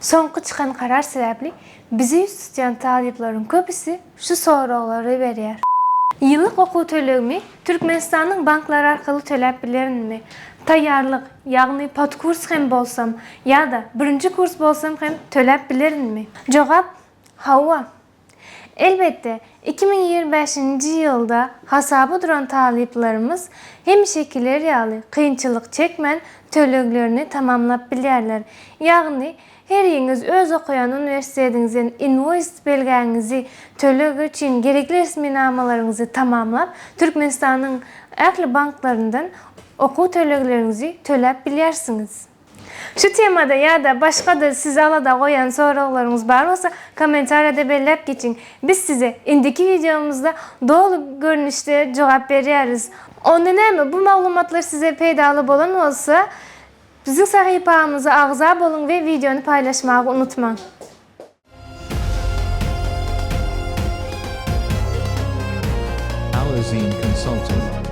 Soňky çykan karar sebäpli bize ýüz tutýan talyplaryň köpüsi şu soraglary berýär. Ýyllyk okuw tölegimi Türkmenistanyň banklary arkaly töläp bilerinmi? Taýýarlyk, ýagny podkurs hem bolsam ýa-da birinji kurs bolsam hem töläp bilerinmi? Jogap, Hawa. Elbetde, 2025-nji ýylda hasaba duran talyplarymyz hemişekiler ýaly kynçylyk çekmän töleglerini tamamlap bilýärler. Ýagny, heriňiz öz okaýan uniwersitetiňizden inwoýs belgäňizi, töleg üçin gerekli resminamalaryňyzy tamamlap, Türkmenistanyň ähli banklaryndan okuw tölegleriňizi töläp bilýärsiňiz. Şu temada ýa-da başga-da sizi alada goýan soraglaryňyz bar bolsa kommentariýada belläp geçiň. Biz size indiki wideomyzda doly görnüşde jogap berýäris. Onda näme bu maglumatlar size peýdaly bolan bolsa biziň sahypamyza agza boluň we wideony paýlaşmagy unutmaň. Alazine Consulting.